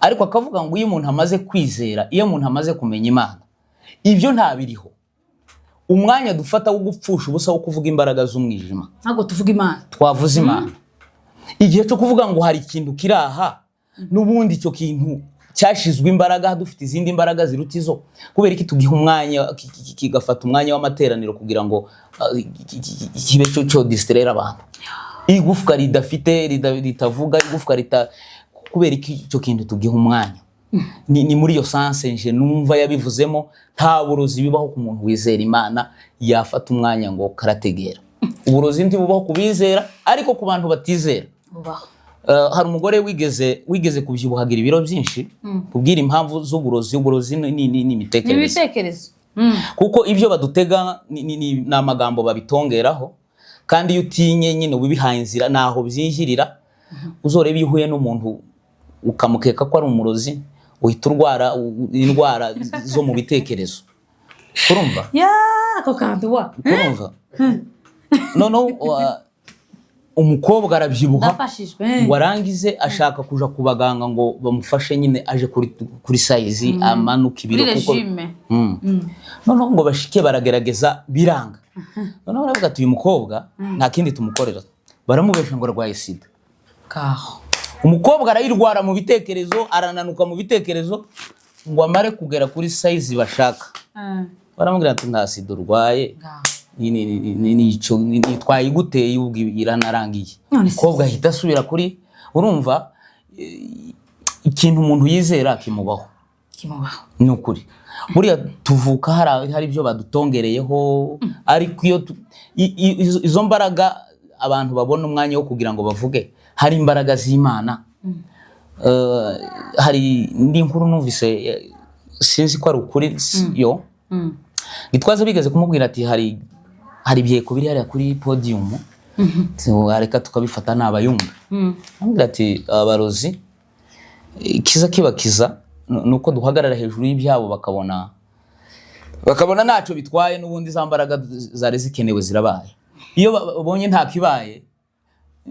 ariko akavuga ngo iyo umuntu amaze kwizera, iyo umuntu amaze kumenya Imana, ibyo ntabiriho. Umwanya dufata wo gupfusha ubusa wo kuvuga imbaraga z'umwijima, Ntabwo tuvuga Imana. twavuze Imana. Igihe cyo kuvuga ngo hari ikintu kiri aha, n'ubundi icyo kintu cyashizwe imbaraga, dufite izindi mbaraga ziruta izo, kubera iki tugiha umwanya kigafata umwanya w'amateraniro kugira ngo kibe cyo distraire abantu? Igufwa ridafite ritavuga, igufwa rita, kubera iki icyo kintu tugiha umwanya? Ni muri iyo sens nje numva yabivuzemo. Nta burozi bibaho ku muntu wizera Imana yafata umwanya ngo karategera. Uburozi ntibubaho ku bizera, ariko ku bantu batizera bubaho. Hari umugore wigeze kubyibuhagira ibiro byinshi, kubwira impamvu z'uburozi. Uburozi ni Ni imitekerereze. Ibitekerezo. Kuko ibyo badutega ni amagambo babitongeraho, kandi iyo utinye nyine uba ubihaye inzira, naho byinjirira. Uzorebe, iyo uhuye n'umuntu ukamukeka ko ari umurozi, uhita urwara indwara zo mu bitekerezo, urumva? Ya, ako kantu wa Urumva, noneho umukobwa arabyibuha, Ndafashijwe. ngo arangize ashaka kuja ku baganga ngo bamufashe nyine aje kuri size, amanuka ibiro. Kuri Kuko régime. Noneho ngo bashike baragerageza biranga. Noneho baravuga ati uyu mukobwa nta kindi tumukorera. Baramubesha ngo arwaye sida. Kaho. Umukobwa arayirwara mu bitekerezo, arananuka mu bitekerezo, ngo amare kugera kuri size bashaka, baramubwira ati nta sida urwaye. Ngaho. Twayiguteye ubwo iranarangiye. None se- Umukobwa ahita asubira kuri, urumva, ikintu umuntu yizera kimubaho. Kimubaho. Ni ukuri, buriya tuvuka hari ibyo badutongereyeho, ariko iyo izo mbaraga abantu babona umwanya wo kugira ngo bavuge hari imbaraga z'Imana. Hari indi nkuru numvise, sinzi ko ari ukuri yo. Gitwaza bigeze kumubwira ati hari ibiheko biri hariya kuri podium, reka tukabifata n'abayumva. Amubwira ati abarozi ikiza kibakiza ni uko duhagarara hejuru y'ibyabo, bakabona ntacyo bitwaye, n'ubundi za mbaraga zari zikenewe zirabaye. Iyo babonye nta kibaye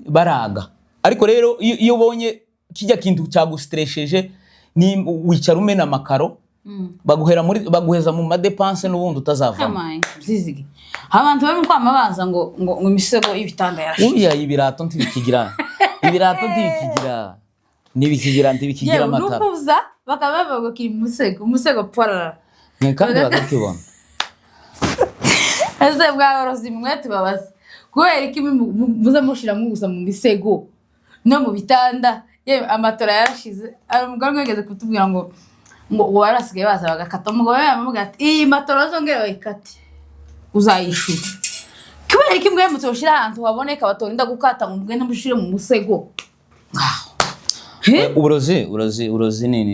baraga. Ariko rero iyo ubonye kijya kintu cyagusitresheje, ni wicara umena amakaro, baguhera muri, baguheza mu ma dépenses n'ubundi utazavamo. Kamaye byizige, abantu barimo kwama baza ngo imisego y'ibitanda yarashize. Uriya ibirato ntibikigira, ibirato ntibikigira, ntibikigira Yewe amatara. Nukuza bakaba bavuga ngo kiri mu musego, umusego porara. Kandi bakakibona. Ese bwaborozi mwe, tubabaza, kubera iki muza mushiramo gusa mu misego no mu bitanda? Yewe, amatora yarashize. Hari umugore umwe wigeze kutubwira ngo bari basigaye baza bagakata. Umugabo we yamubwira ati iyi matora zongere bayikate, uzayishura. Kubera iki mwe mutoshira ahantu haboneka batorinda gukata ngo mugende mushire mu musego ngaho? He? Uburozi ni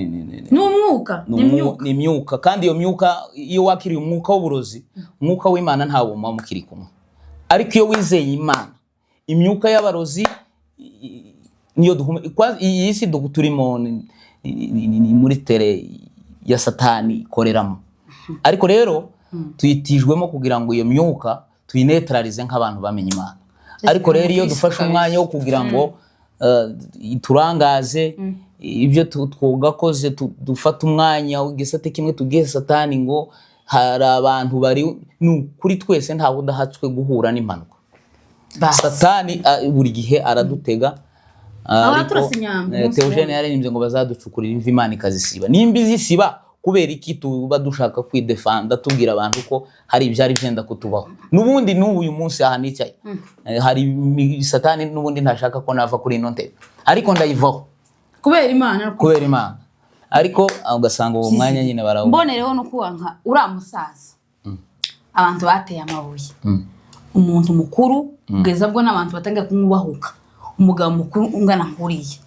Ni umwuka. Ni Ni imyuka. Ni imyuka, kandi iyo myuka, iyo wakiriye umwuka w'uburozi, umwuka w'Imana ntawo muba mukiri kumwe. Ariko iyo wizeye Imana, imyuka y'abarozi niyo iyi si turimo ni muri tere ya Satani ikoreramo. Ariko rero tuyitijwemo kugira ngo iyo myuka tuyinetralize nk'abantu bamenye Imana. Ariko rero iyo dufashe umwanya wo kugira ngo turangaze ibyo twogakoze, dufate umwanya igisate kimwe tubwiye Satani ngo hari abantu bari, ni ukuri twese ntawe udahatswe guhura n'impanuka. Basi. Satani buri gihe aradutega. Ahora Ariko, turasa inyambo umunsi Theogene wose. yaririmbye ngo bazaducukurira imva Imana ikazisiba. Nimba izisiba, kubera iki tuba dushaka kwidefanda tubwira abantu ko hari ibyari byenda kutubaho? N'ubundi n'ubu uyu munsi aha nicaye, hari Satani n'ubundi ntashaka ko nava kuri ino ntebe, ariko ndayivaho kubera Imana. Kubera Imana. Ariko ugasanga uwo mwanya nyine barawubona. Mbonereho no kuba nka uriya musaza abantu bateye amabuye, umuntu mukuru, kugeza bwo n'abantu batangira kumwubahuka, umugabo mukuru ungana nk'uriya.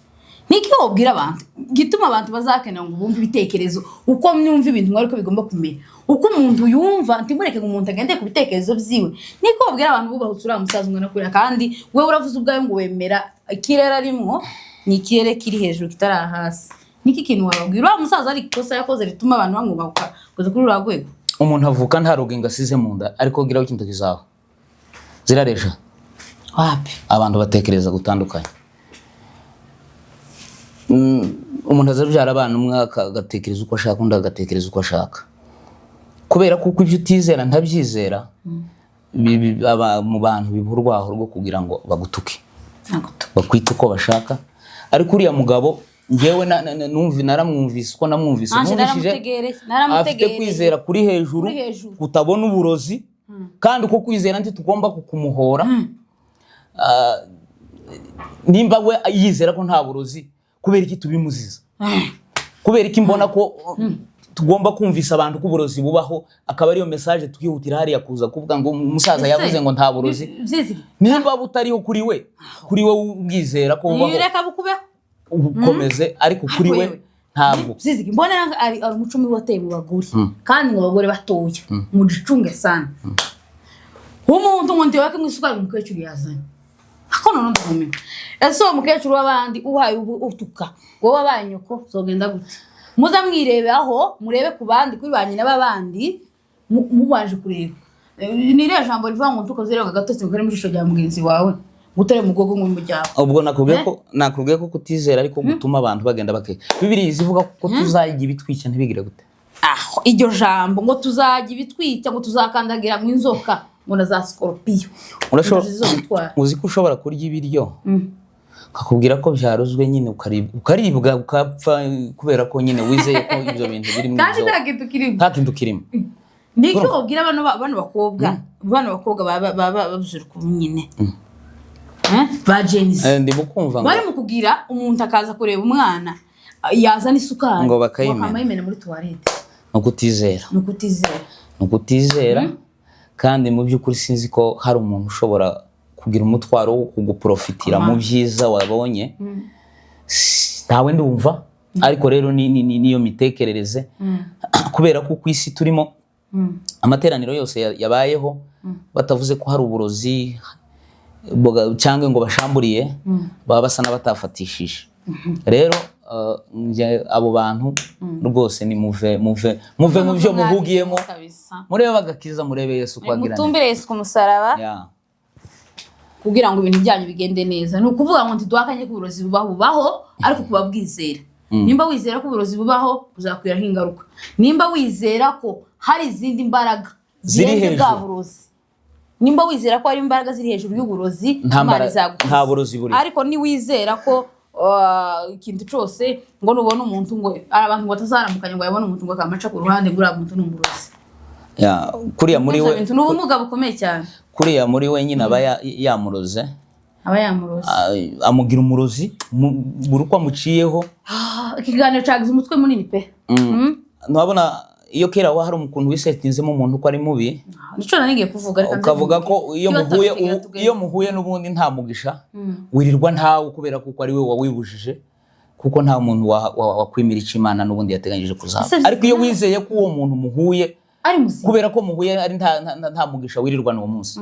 Niki wabwira abantu gituma abantu bazakenera ngo bumve ibitekerezo uko myumva ibintu ngo ariko bigomba kumera uko umuntu yumva? Ntimureke ngo umuntu agendere ku bitekerezo byiwe. Niko wabwira abantu bubahutse uriya musaza ungana kuriya, kandi wowe uravuze ubwawe ngo wemera ikirere arimwo ni ikirere kiri hejuru kitari hasi? Niki kintu wababwira uriya musaza ari ikosa yakoze rituma abantu bamwubahuka kugeza kuri uriya rwego? Umuntu avuka nta rugingo asize mu nda, ariko giraho ikintu kizaba ziraresha. Wapi. Abantu batekereza gutandukanye. Umuntu azabyara abana, umwe agatekereza uko ashaka, undi agatekereza uko ashaka, kubera kuko ibyo utizera ntabyizera, mu bantu biba urwaho rwo kugira ngo bagutuke, Ntabwo tu bakwite uko bashaka. Ariko uriya mugabo njyewe naramwumvise uko namwumvise, Nanjye numvishije naramutegereye, afite naramutegereye. kwizera kuri hejuru, Kuri hejuru. kutabona uburozi, kandi uko kwizera ntitugomba kukumuhora. Nimba we yizera ko nta burozi, kubera iki tubimuziza? Kubera iki mbona ko tugomba kumvisa abantu ko uburozi bubaho, akaba ariyo message twihutira hariya kuza kuvuga ngo umusaza Ese, yavuze ngo nta burozi? Byizigi. Nimba butariho kuri we ubwizera ko bubaho, reka bukubeho. Ubukomeze, ariko kuri we Yewe. ntabwo. Byizigi, mbona ari umuco mubi wateye mu bagore, kandi mu bagore batoya mugicunge sana. Umuntu ngo ndiwake mu isukari umukecuru yazanye, ako none ndagumiwe. Ese uwo mukecuru w'abandi uhaye ubu utuka wowe wabaye nyoko, zogenda gute? Muza mwirebe aho, murebe ku bandi, kuri ba nyina b'abandi, mubanje kureba. Ni iriya jambo rivuga ngo ntukoze rero agatotsi ngo kari mu jisho rya mugenzi wawe, ngo utare mu bwoko bw'umuryango. Ubwo nakubwiye ko kutizera ariko gutuma abantu bagenda bake. Bibiliya izivuga ko tuzajya ibitwica ntibigire gute? Aho iryo jambo ngo tuzajya ibitwica, ngo tuzakandagira mu inzoka ngo na za sikorupiyo. Urashobora Zizogutwara. Uzi ko ushobora kurya ibiryo kakubwira ko byarozwe nyine, ukaribwa ukapfa, kubera ko nyine wizeye ko ibyo bintu biri mu Kandi ibyo nta kintu kirimo. Nta kintu kirimo. Niki wabwira bano bakobwa baba babyiruka ubu nyine? Eh? Ba Gen Z. Ndimo kumva ngo Bari mu kugira umuntu akaza kureba umwana, yazana isukari Ngo bakayimena. Bakamuyimena muri toilette. Ni ukutizera. Ni ukutizera. Ni ukutizera. Kandi mu by'ukuri sinzi ko hari umuntu ushobora kugira umutwaro wo kuguprofitira mu byiza wabonye. Ntawe ndumva. Ariko rero niyo mitekerereze, kubera ko ku isi turimo amateraniro yose yabayeho batavuze ko hari uburozi cyangwa ngo bashamburiye, baba basa n'abatafatishije. Rero abo bantu rwose ni muve, muve, muve mu byo muhugiyemo. Kabisa. Murebe bagakiza, murebe Yesu ko agira neza. Mutumbire Yesu ku musaraba kugira ngo ibintu byanyu bigende neza. Ni ukuvuga ngo ntiduhakanye ko uburozi bubaho, bubaho, ariko kuba bwizera, nimba wizera ko uburozi bubaho, buzakwiraho ingaruka. Nimba wizera ko hari izindi mbaraga Ziri zirenze bwa hejuru. burozi, nimba wizera ko hari imbaraga ziri hejuru y'uburozi, Nta Imana izagukiza. Nta burozi buriho. Ariko niwizera ko ikintu cyose ngo nubona umuntu, ngo hari abantu ngo batazaramukanya, ngo yabone umuntu ngo akamaca ku ruhande, ngo uriya muntu ni umurozi. Yeah, kuriya muri Ibyo we bintu ni ubumuga bukomeye cyane. Kuriya muri we nyine aba yamuroze. Aba yamuroze. Amugira umurozi buri uko amuciyeho. Ah, ikiganiro cyagize umutwe munini pe. Ntabona iyo kera wa hari ukuntu wisetinzemo umuntu ko ari mubi, Nico nari ngiye kuvuga, reka nze ukavuga mvuge. ko iyo Iyo muhuye tugenda tugenda. iyo muhuye n'ubundi nta mugisha wirirwa ntawe, kubera kuko ari we wawibujije, kuko nta muntu wakwimira icyo Imana n'ubundi yateganyije kuzaba. Ese Ariko iyo wizeye ko uwo muntu muhuye, ari muzima, kubera ko muhuye ari nta mugisha wirirwa uwo munsi,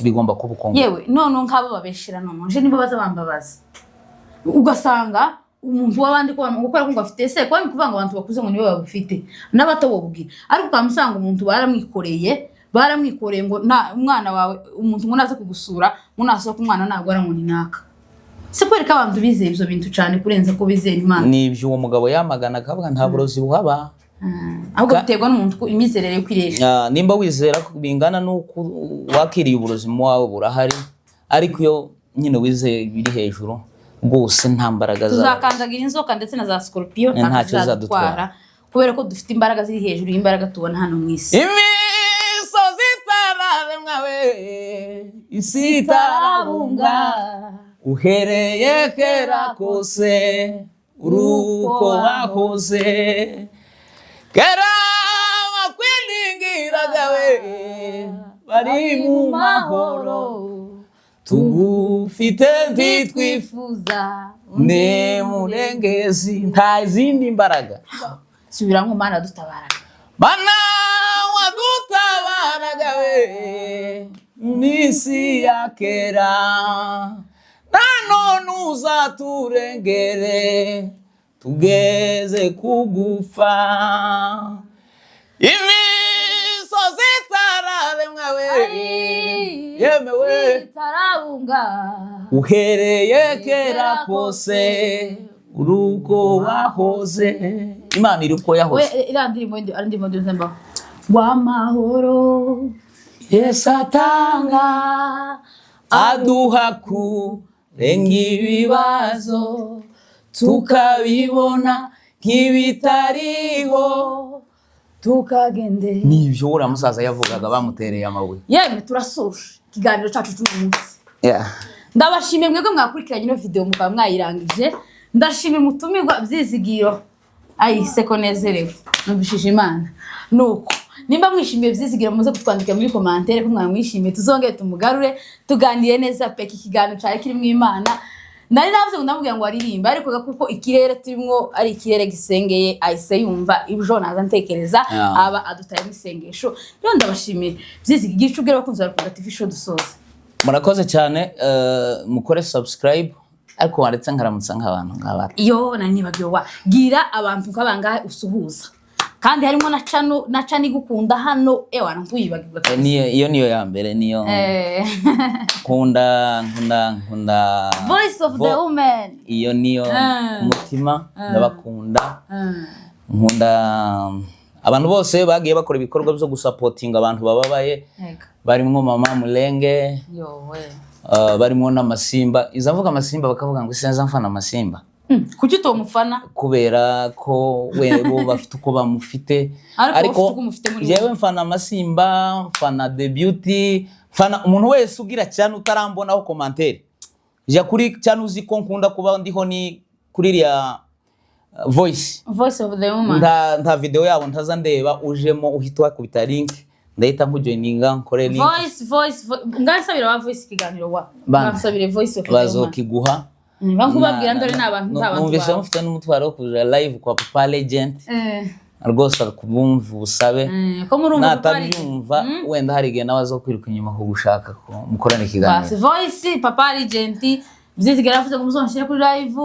bigomba kuba uko nguko. Yewe, none nk'abo babeshera, none nje nibo baza bambabaza, ugasanga Umuntu w'abandi ko gukora ngo afite se kuba kuvuga ngo abantu bakuze ngo nibo babufite, n'abato bobubwira, ariko ukamusanga umuntu baramwikoreye ngo nta umwana wawe, umuntu ngo naza kugusura, ngo nasohoka umwana ntabwo ngo ni naka se. Kwereka abantu bizeye ibyo bintu cyane kurenza ko bizera Imana. Ni ibyo uwo mugabo yamagana, akavuga nta burozi buhaba. Ahubwo biterwa n'umuntu uko imyizerere yo kwiresha. Ah, nimba wizera ko bingana n'uko wakiriye uburozi mu wawe burahari, ariko iyo nyine wizeye ibiri hejuru rwose nta mbaraga zawe. Tuzakandagira inzoka ndetse na za scorpion, Ntacyo ntacyo zizadutwara. zizadutwara, kubera ko dufite imbaraga ziri hejuru y'imbaraga tubona hano mu isi. Imisozi itararemwa we, isi itarabunga, uhereye kera kose uruko wahoze kera, bakwiningiraga we bari mu mahoro, tugufite ntitwifuza twifuza ni murengezi, nta zindi mbaraga. Subiramo, Mana dutabaraga. Mana wadutabaraga we mu minsi ya kera, nanone uzaturengere tugeze kugufa. Imisozi itararemwa we, yemewe, itarabunga, uhereye kera kose urugo wahoze, Imana iri uko we yahoze. Iriya ndirimbo ari indirimbo nziza mbaho w'amahoro. Yesu atanga aduha kurenga ibibazo, tukabibona nk'ibitariho, tukagende. Nibyo uriya musaza yavugaga bamutereye amabuye. Yemwe, turasoje ikiganiro cyacu cy'uyu munsi. Ndabashimiye mwebwe mwakurikiranye ino video mukaba mwayirangije. Ndashimira umutumirwa Byizigiro. Ayi se ko nezerewe, numvishije Imana. Nuko nimba mwishimiye Byizigiro, muze kutwandika muri commentaire ko mwamwishimiye, tuzongere tumugarure tuganire neza pe. Iki kiganiro cyari kirimo Imana. Nari navuze ngo ndamubwira ngo aririmbe, ariko kuko ikirere turimo ari ikirere gisengeye, ahise yumva ibyo naza ntekereza, aba adutayemo isengesho. Rero ndabashimiye. Byizigiro, igice ubwira abakunzi ba Rukundo TV Show dusoza. Murakoze cyane, mukore subscribe, ariko waretse nkaramutsa nk'abantu nk'aba. Iyo nari nibagiwe wa gira abantu nk'abangahe usuhuza, kandi harimo na cano na cano igukunda hano, ewa ntuyibagirwe. Niyo, iyo niyo ya mbere, niyo nkunda Voice of the Woman. Iyo niyo ku mutima, ndabakunda. Nkunda abantu bose bagiye bakora ibikorwa byo gusupportinga abantu bababaye, Yego. barimo Mama Mulenge, Yowe. Barimo n'Amasimba. Iza mvuga Amasimba bakavuga ngo sinza mfana Amasimba. Kuki utomufana? Kubera ko we bo bafite uko bamufite. Ariko wowe ufite uko umufite muri Yewe, mfana Amasimba, mfana The Beauty, mfana umuntu wese ugira cyane utarambonaho commentaire. Jya kuri cyane, uzi ko nkunda kuba ndiho, ni kuri iriya Voice. Voice of the Woman. Nta video yabo ntaza ndeba. Ujemo uhita wakubita link, ndahita nkujoininga, nkore link. Voice ngansabira wa Voice ikiganiro wa Bande. ngansabire Voice of the Woman. Bazokiguha. Bankubabwira ndore ni abantu nta bantu Numvise bawe. mufite n'umutwaro wo kuja live kwa Papa Legend. Rwose kubumva ubusabe. Ko murumva Papa Legend. Natabyumva, wenda hari igihe nawe azokwiruka inyuma kugushaka ko mukorana ikiganiro. Basi, Voice, Papa Legend, Byizigera yavuze ngo muzonshyire kuri live,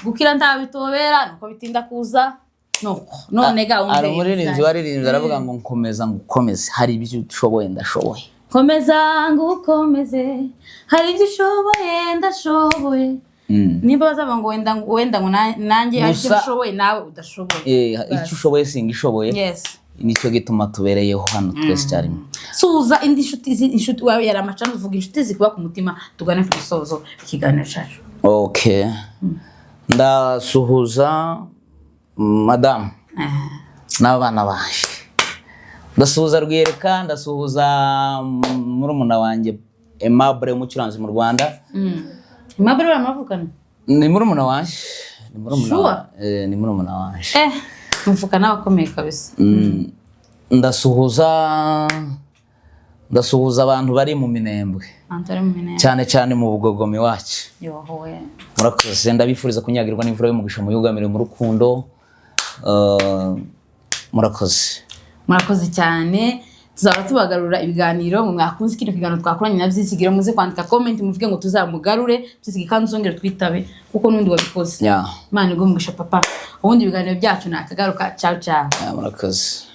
gukira ntabitobera nuko bitinda kuza, nuko none ga wumve. Hari umuririmbyi waririmbye aravuga ngo nkomeza ngukomeze, hari ibyo ushoboye ndashoboye. Komeza ngukomeze, hari ibyo ushoboye ndashoboye. Nimba bazaba ngo wenda ngo nanjye hari icyo nshoboye nawe udashoboye. Icyo ushoboye singishoboye. Nicyo gituma tubereyeho hano twese icyarimwe. Suza indi nshuti, inshuti wawe yari amacana, uvuga inshuti zikuba ku mutima, tugane ku musozo ikiganiro cyacu. Okay, ndasuhuza madamu n'abana banjye, ndasuhuza Rwiyereka, ndasuhuza murumuna wanjye Aimable, umucuranzi mu Rwanda. Aimable baramuvukana? Ni murumuna wanjye, ni murumuna Sure? Ni murumuna wanjye. Muvukana abakomeye kabisa. Ndasuhuza abantu bari mu Minembwe, Abantu bari mu Minembwe. cyane cyane mu Bugogomi wacu. Yohowe. Murakoze, ndabifuriza kunyagirwa n'imvura y'umugisha, mu yugamire mu rukundo. Murakoze. Murakoze cyane. Tuzaba tubagarura ibiganiro. Mu mwakunze kino kiganiro twakoranye na Byizigiro, muze kwandika comment muvuge ngo tuzamugarure Byizigiro, kandi uzongere twitabe kuko n'undi wabikoze. Imana iguhe umugisha, papa. Ubundi ibiganiro byacu nakagaruka. Ciao ciao. Yeah, murakoze.